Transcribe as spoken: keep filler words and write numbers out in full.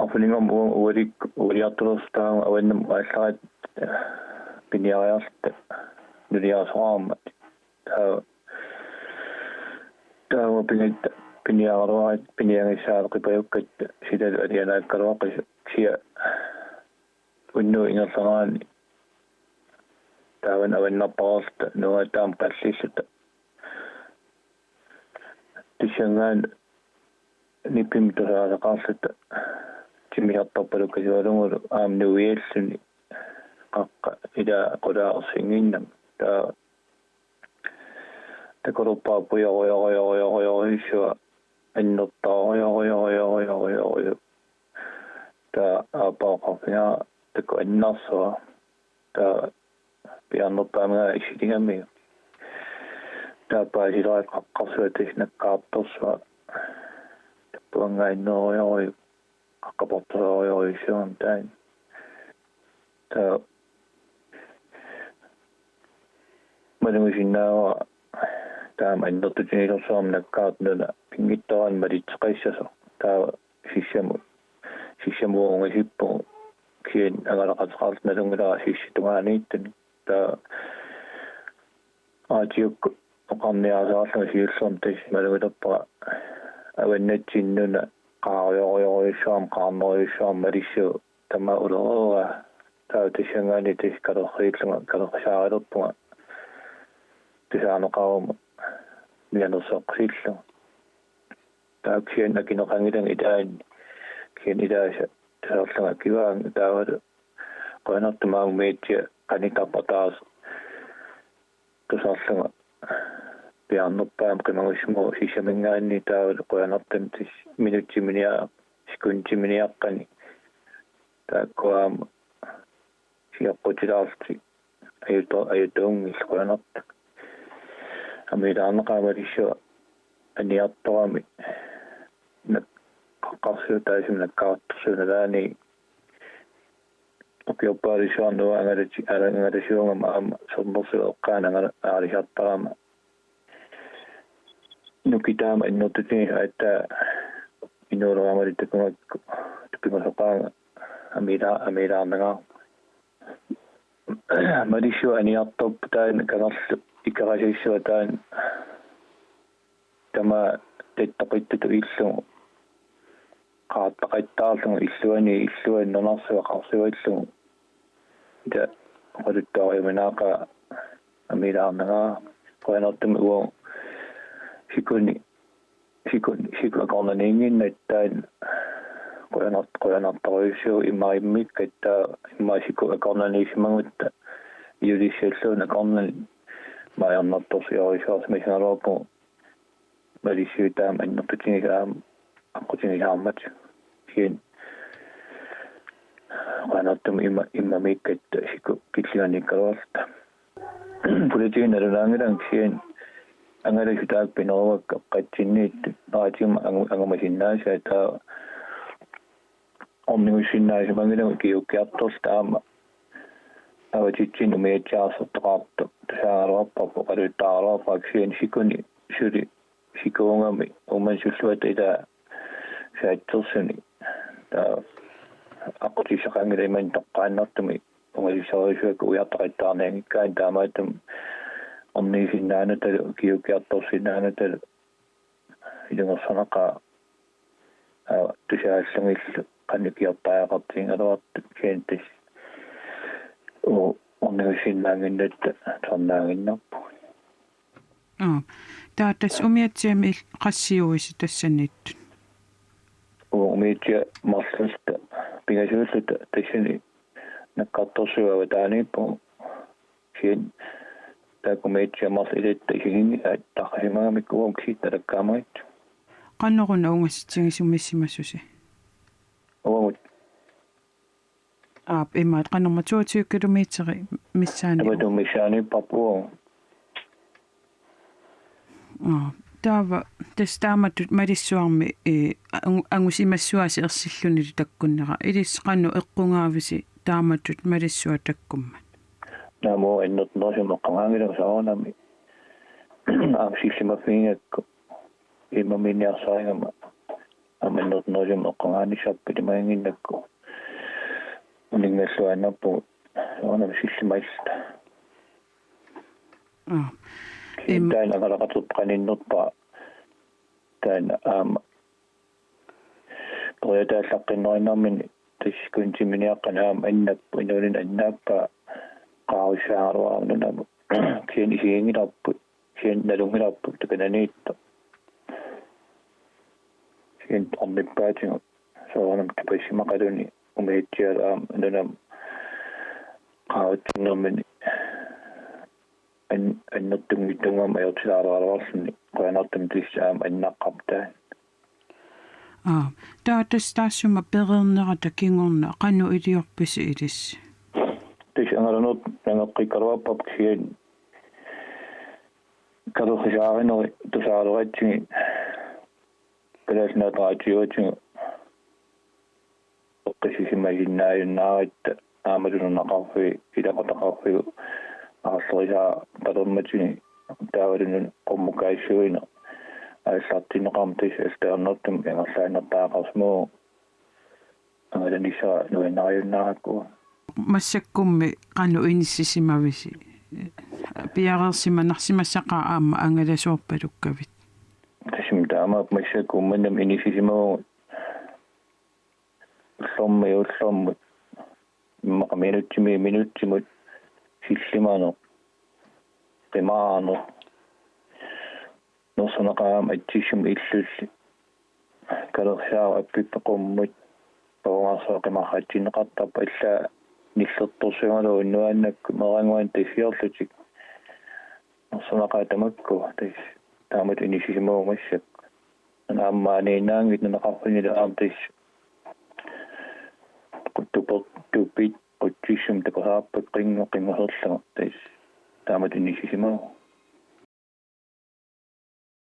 Arfininngormat uanga ualikkut ualiartulersoq taama avannamut aallaqqaammut piniariarluta nuliasoraarmat. Taava, taama piniarluta, piniaraluaratta piniagassaaleqipajukkatta silalu alianaakkaluaqisut, kisianni unnuup ingerlanerani taava avannarpareerluta nuannaartaamik qallilluta. Tassanngaanniit nipimmik tusaasaqarluta timmisartorpalukkasualugulu aamma nuialluni qaqqap ilaa qulaarussinnginnami. Taava takulerpara pujorujorujorujorujorujussua annertorujorujorujorujorujoruju. Taava aappaa oqarfigaara takuinnarsua. Taava piaarnerpaamik issiligamiuk. Taava paasilerakku qaqqarsuaq tassa nakkaartorsua. Tappavanngaanneerujorujuk. Qaqqap portusoorujorujussuugami taanna. Taava malugisinnaavara taama annertutigisorsuarmik nakkaartoq nuna pinngitsoorani malitseqassasoq. Taava sissamut, sissamut ungasippugut, kisianni angalaqateqarluta nalunngilara sissap tungaaniittunik. Taava aatiukkut oqarniaraluarlunga siullermik tassa malugilerpara avannatsinni nuna qaarujorujorujussuarmik qaarnerujussuarmik malissuup tamaat ulereeraa. Taava tassanngaanniit tassa kalerriillunga kalerrisaarilerpunga tusaaneqaruma mianersoqqisillunga. Taava kisianni akineqanngilanga ilaanni, kisianni ilaasa tusarlunga akivaanga, taavalu qujanartumik aamma umiatsiaq qanitarpataasoq tusarlunga piaarnerpaamik qimagussimavoq sissaminngaanniit, taavalu qujanartumik tassa minutsiminia-, sekundiminiaqqani taakku aamma sioqqutilaarlutik ajuto-, ajutuunngillat, qujanartumik. Amiilaarneqaaq malissuaq aniartorami, nak-, qaqqarsuaq taassuma nakkaartorsuup nalaani ukiorpaalussuarni uanga angalati-, angalasiugama aamma sermersuup eqqaani angala-, aalisartarama nukitaama annertutigisut aatsaat inuuleramali takugakku tupinngusoqaanga amiila-, amiilaarnangaarmat. Malissuaq aniartorpoq taanna kangerlup ikerasassua taanna tamaat tattoqittutut illugu qaartaqattaarlugu illuani illuani nunarsuaq qarsuallugu. Ila oqaluttuariuminaaqaaq amiilaarnangaarmat. Qujanartumik uagut sikuni, sikut, sikut akornanniinnginnatta taanna qujanar-, qujanartorujussuuvoq, immaqa immikkut taava immaqa sikut akornanniissimagutta iulissalluunniit akornanni maajornartorsiorujussuarsimasagaluarpugut malissuit taama annertutigisut aamma aqqutigisaarmata. Kisianni qujanartumik imma-, immamiikkatta sikut killinganiikkaluarluta. Politiit nalunaanngilanga kisianni angalasut taakku pineruakka qatsinniittut naatima angu-, angumasinnaasaat, taava ornigussinnaasimanngilagut ikiuukkiartorluta aamma. Avatitsinnut umiatsiaq arsortoqartoq tusaagaluarparput, oqaluttaaraluarpara, kisianni sikuni suli sikuugami uummasulluata ilaa saatsersunik. Taava aqqutissaqanngilaq imannak toqqaannartumik ungasissorujussuakka ujartaqattaarnianngikkaanni, taamaattumik ornigusinnaanatalu ikiuukkiartorsinnaanatalu ilungersunaqaaq, aa, tusaallugillu qanoq ikiortariaqartigigaluartut, kisianni tassa u-, ornigusinnaannginnatta tusarnaannginnarpugut. Aa, taava tassa umiatsiami il-, qassiuisi tassaniittut? Uu, umiatsiaq marlulluta pingasuulluta tassani nakkartorsuup avataaniippugut. Kisianni taakku umiatsiaq marluk ilatta isiginngisaat tarrisimagamikku uagut kisitta nalakkaamagit. Qanoruna ungasitsigisumissimasusi? Uagut. Aap, imaat qanormaa toogtyve kilometeri missaani? Tamatuma missaaniipparput uagut. Aa, taava tassa taamatut malissuarmi, ee, angu-, angusimassuasi ersillunilu takkunnera. Ilissi qanoq eqqugaavisi taamatut malissuaq takkummat? Naamik, annertunerusumik eqqugaanngilanga soorunami. Aamma sillimaffigigakkit immamiinniarsarigama aamma annertunerusumik eqqagaanissarput ilimaginnginnakku uninngalluinnarpugut soorunami sillimassat. Aap. Im- taanna angalaqaterput qaninnerpaaq taanna aamma periataallaqqinnerunnermini tassa kunsiminik aamma annappoq inuuninni annaappaa qaarussaagaluarama nunamut kisianni isiginngilarput kisianni nalunngilarput takananiittoq kisianni ornippaatigut soorunami tapassimaqaluni umiatsiaalu aamma nunamut qaarutsinnermini an- annertunngitsunnguamik ajortilaaraluarluni qujanartumik tassa aamma annaqqarput taanna. Aap. Taava tassa taassuma pereernerata kingorna qanoq iliorpisi ilissi? Tassa angalanertut nangeqqikkaluarparput kisianni kalerrisaarinerit tusaareeratsigit Kalaallit Nunaat Radioatigut eqqissisimasinnaajunnaaratta aammalu nunaqarfiit ilaqutaqarfiit aarlerisaaqalermatsigit taavalu nunap qummukaassuineq aallartinneqarmat tassa allatut annertuumik ingerlaannartariaqarsimavoq angalanissara nuannarigaarakku. Massakkummi qanoq inissisimavisi? Piareersimanarsimassaqaaq aamma angalasoorpalukkavit. Tassami taamaappoq massakkut Uummannamut inissisimavagut ullormiit ullormut immaqa minutsimiit minutsimut sillimaneq qimaaneq nersornaqaaq aamma atsissumut illulli kalerrisaarut appippeq qummut pavugaarsuaq qimarratsinneqartarpoq allaat nillertorsuugaluarlutik nuannakkut meerannguanik tassiorlutik nersornaqaaq tamakku tassa taamatut inissisimavagut massakkut. Aamma maaniinnaanngitsoq nunaqarfinnilu aamma tassa quttupit qutsissumik takusaarput qinngooq qinnguserlugu tassa taamatut inissisimavagut.